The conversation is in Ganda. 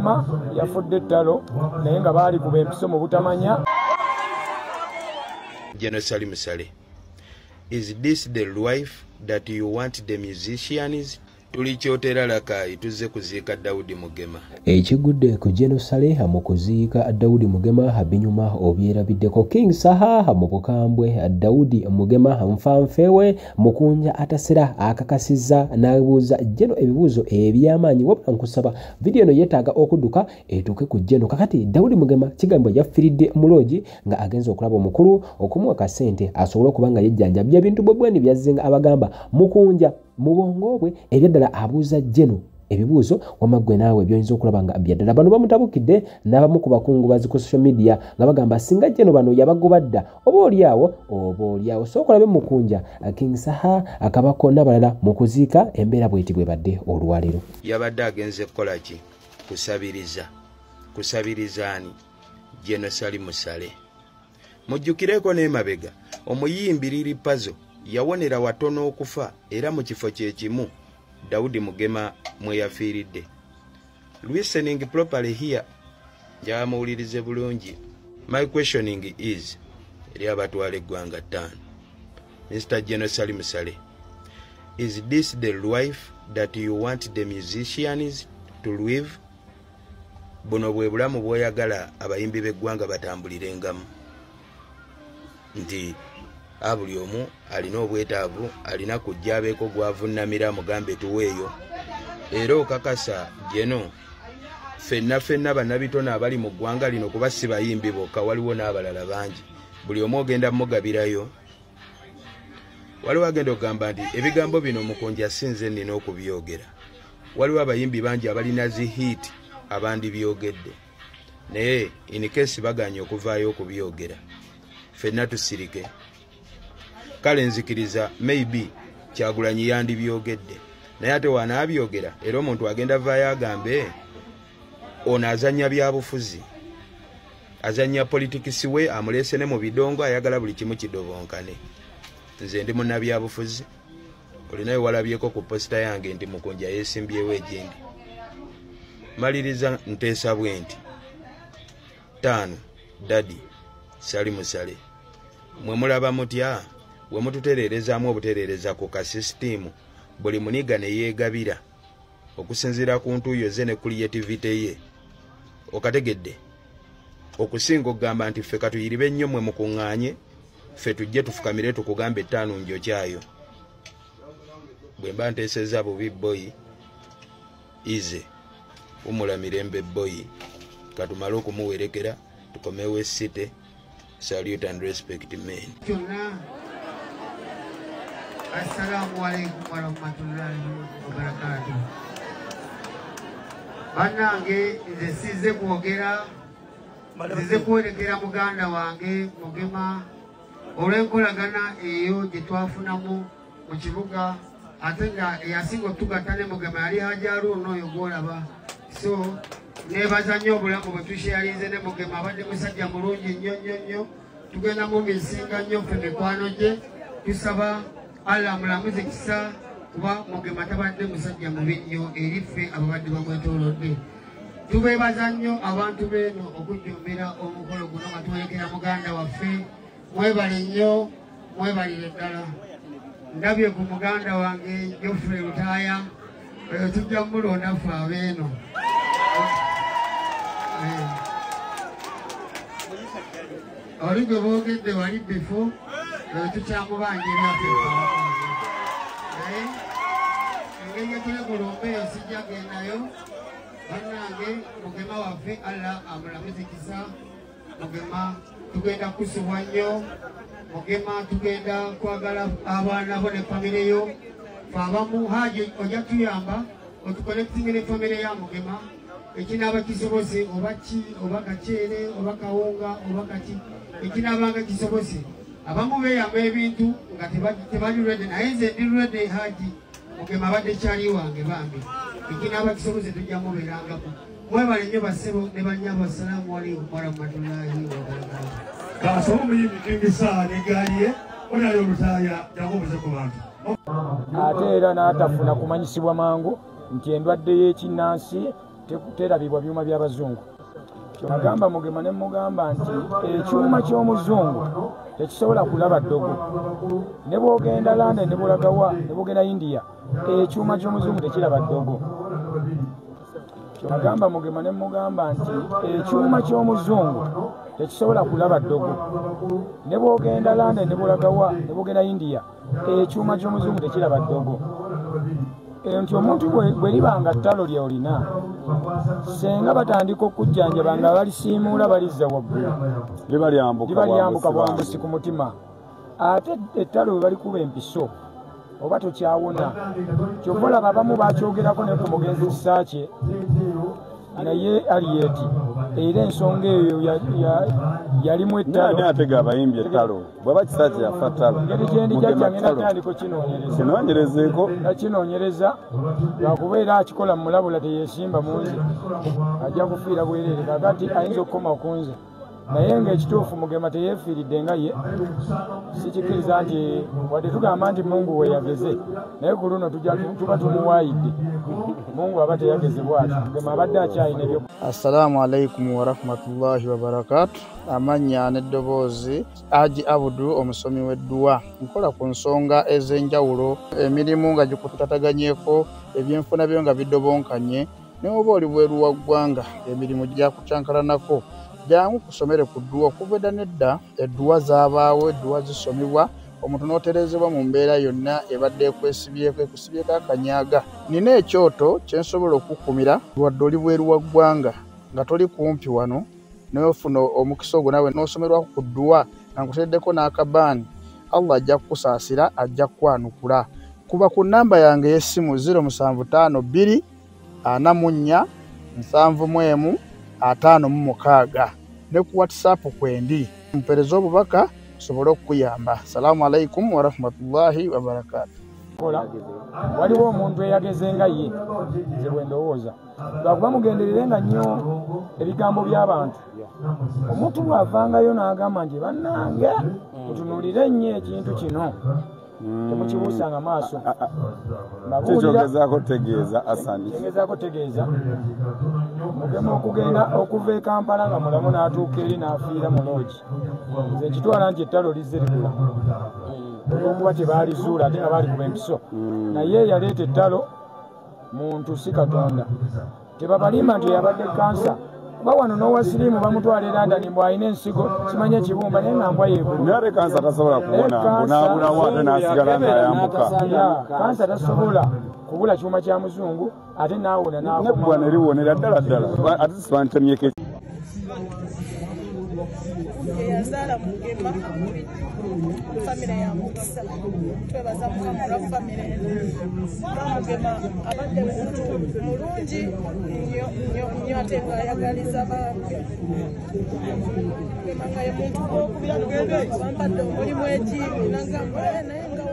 Mugema yafudde ettalo naye nga baali kuba empiso mu butamanya. General Salim Saleh, is this the life that you want the musicians? Tulikyotera Rakai tuzze kuziika Daudi Mugema. Ekigudde ku General Saleh mu kuziika Daudi Mugema binyuma obyerabiddeko. King Saha mu bukambwe Daudi Mugema nfanfewe mukunja atasera akakasizza n'abuuza General ebibuuzo eby'amaanyi. Wabula nkusaba vidiyo eno yeetaaga okudduka etuuke ku General. Kakati Daudi Mugema kigambibwa yafiiridde mu loogi nga agenze okulaba omukulu okumuwa kasente asobole okuba nga yejjanjabya ebintu bwebweni byazzenga abagamba mukunja mu bwongo bwe ebyaddala abuuza General ebibuuzo wamaggwe naawe by'oyinza okulaba nga byaddala. Bano bamutabukidde n'abamu ku bakungubazi ku social media nga bagamba singa General bano yabagoba dda oba oliawo. Sooka olabe mukunja King Saha akabako n'abalala mu kuziika embeera bw'eti bwebadde olwaleero. Yabadde agenze kukola ki? Kusabiriza. Kusabiriza ani? General Salim Saleh. Mujjukireko n'emabega omuyimbi Lil Pazo yawonera watono okufa era mu kifo kye kimu Daudi Mugema mwe yafiiridde. Listening properly here, njamuwulirize bulungi. My questioning is, eri abatwala eggwanga ttaano. Mr. General Salim Saleh, is this the life that you want the musicians to live? Buno bwe bulamu bw'oyagala abayimbi b'eggwanga batambulirengamu. Nti buli omu alina obwetaavu, alina kujja abeeko gw'avunnamira mugambe tuweeyo. Era okakasa General ffenna ffenna bannabitone abali mu ggwanga lino kuba si bayimbi bokka, waliwo n'abalala bangi. Buli omu ogenda mugabirayo. Waliwo agenda okugamba nti ebigambo bino mukunja si nze nnina okubyogera. Waliwo abayimbi bangi abalina zi hit abandibyogedde, naye in case bagaanye okuvaayo okubyogera, ffenna tusirike. Kale nzikiriza maybe Kyagulanyi yandibyogedde, naye ate wanaabyogera era omuntu agenda vaayo agambe ono azannya byabufuzi, azannya politikisi we amuleese ne mu bidongo, ayagala buli kimu kidobonkane. Nze ndi munnabyabufuzi, olinayo walabyeko ku posita yange nti mukunja yeesimbyewo egindi. Maliriza nteesa bwe nti 5 Daddy Salim Saleh, mwe mulaba mutya we mututereerezaamu obutereereza ku kasisitiimu buli muniga ne yeegabira okusinziira ku ntuuyo ze ne creativity ye. Okategedde okusinga okugamba nti ffe katuyiribe nnyo mwe mukuŋŋaanye ffe tujje tufukamire tukugambe 5 njokyayo. Bwe mba nteesezza bubi boyi ize wumula mirembe boyi, katumale okumuwerekera tukomewo esite. Salute and respect men. Assalamu alaikum warahmatullahi wabarakatuh. Bannange nze sizze kwogera, nzize kuwerekera muganda wange Mugema olw'enkolagana eyo gye twafunamu mu kibuga, ate nga eyasinga otugatta ne Mugema yali Haji Haruna oyo gw'olaba. So neebaza nnyo obulamu bwe tusheyalinze ne Mugema, abadde musajja mulungi nnyo nnyo nnyo. Tugenda mu misinga nnyo ffe mikwano gye, tusaba Allah amulamuze kisa kuba Mugema tabadde musajja mubi nnyo eri ffe ababadde bamwetoolodde. Tubeebaza nnyo abantu beeno okujjumbira omukolo guno nga tuwerekera muganda waffe. Mwebale nnyo, mwebalire ddala. Ndabye ku muganda wange Geoffrey Lutaaya, oyo tujja mulonda ffe abeeno. Oli gwe boogedde wali bifo, oyo tukyamubanja ebyaffe. Naye engeri gye tuli ku lumbe eyo sijja gendayo. Bannange Mugema waffe Allah amulamuze kisa. Mugema tugenda kusubwa nnyo. Mugema tugenda kwagala abaana bo ne famire yo. Ffe abamu Haji ojja tuyamba otuconnectinge ne famire ya Mugema. Ekinaaba kisobose oba ki oba kaceere oba kawunga oba kaki, ekinaabanga kisobose. Abamu beeyamba ebintu nga tebali ready, naye nze ndi ready. Haji Mugema abadde kyali wange bambi, ekinaaba kisobose tujja mubeerangamu. Mwebale nnyo bassebo ne bannyabo. Assalamu alaikum warahmatullahi wabarakatuh. Kasoma omuyimbi King Saha n'eggaali ye onayo Lutaaya jangu ku bantu. Ate era n'atafuna kumanyisibwa mangu nti endwadde y'ekinnansi Terabibwa byuma by'abazungu. Agamba Mugema ne mugamba nti ekyuma ky'omuzungu tekisobola kulaba ddogo. Ne bw'ogenda London, ne bw'olagawa, ne bw'ogenda India, ekyuma ky'omuzungu tekiraba ddogo. Agamba Mugema ne mugamba nti ekyuma ky'omuzungu tekisobola kulaba ddogo. Ne bw'ogenda London, ne bw'olagawa, ne bw'ogenda India, ekyuma ky'omuzungu tekiraba ddogo. Nti omuntu bwe libanga ttalo ly'olina, senga batandika okujjanjaba nga balisiimuula balizza waggulu, liba lyambuka bwambusi ku mutima. Ate ettalo bwe balikuba empiso oba tokyawona. Kyova olaba abamu bakyogerako ne ku mugenzi Kisaakye, naye Alieti era ensonga eyo yalimu ettalo. Ani atega abayimbi ettalo? Bw'aba Kisaakye yafa ttalo. Engeri gye ndi jjajja ngenda kutandika okinoonyereza. Kinoonyerezeeko. Nakinoonyereza lwakuba era akikola mmulabula teyeesimba mu nze, ajja kufiira bwereere. Kaakati ayinza okukoma ku nze, naye ng'ekituufu Mugema teyeefiiridde nga ye. Sikikkiriza nti wadde tugamba nti Mungu we yageze, naye ku luno tuba tumuwaayidde. Mungu aba teyageze bw'atyo. Mugema abadde akyalina ebyo. Assalaamu alaikum warahmatullahi wabarakatu. Amannya n'eddoboozi Haji Abudu, omusomi w'edduwa. Nkola ku nsonga ez'enjawulo, emirimu nga gikutataganyeko, ebyenfuna byo nga bidobonkanye, ne oba oli bweru wa ggwanga emirimu gyakucankalanako. Jangu kusomere ku dduwa. Okuva edda n'edda edduwa zaabaawo, edduwa zisomebwa, omuntu n'oterezebwa mu mbeera yonna ebadde ekwesibyeko, ekusibyeko akanyaga. Nina ekyoto kye nsobola okukumira wadde oli bweru wa ggwanga nga toli kumpi wano, n'ofuna omukisa ogwo naawe n'osomerwako ku dduwa nga nkuteereddeko n'akabaani. Allah ajja kukusaasira, ajja kukwanukula. Kuba ku nnamba yange ey'essimu 0752 44 71 56 ne ku WhatsApp kwendi. Mpeereza obubaka nsobole okukuyamba. Salaamu alaikum warahmatullahi wabarakatu. Waliwo omuntu eyageze nga ye, nze bwe ndowooza. Lwakuba mugenderere nga nnyo ebigambo by'abantu. Omuntu bw'avangayo n'agamba nti bannange mutunuulire nnyo ekintu kino, temukibuusanga maaso. Kikyogezaako tegeeza Asani. Kyogezaako tegeeza Mugema okugenda okuva e Kampala nga mulamu n'atuuka eri n'afiira mu loogi. Nze nkitwala nti ettalo lizze likula olw'okuba tebaalizuula ate nga baalikuba empiso. Naye yaleeta ettalo muntu si Katonda. Tebabalimba nti yabadde kansa. Kuba wano n'owa siriimu bamutwala e London mbu alina ensigo simanyi ekibumba, naye nga mbwa yeebula. Naye ate kansa tasobola kuwona, mbu n'abulawo ate n'asigala ng'ayambuka. Kansa tasobola kubula kyuma kya muzungu ate n'awona n'akoma. Nebbwa ne liwonera ddala ddala, ate sibantemyeko. Eyazaala Mugema famire ya mukisa, twebaza Mukama olwa famire eno. Mugema abadde muntu mulungi nnyo nnyo nnyo, ate ng'ayagaliza bantu. Mugema nga ye muntu gw'okubira n'okugamba bampadde omulimu ekiibi, nagamba naye nga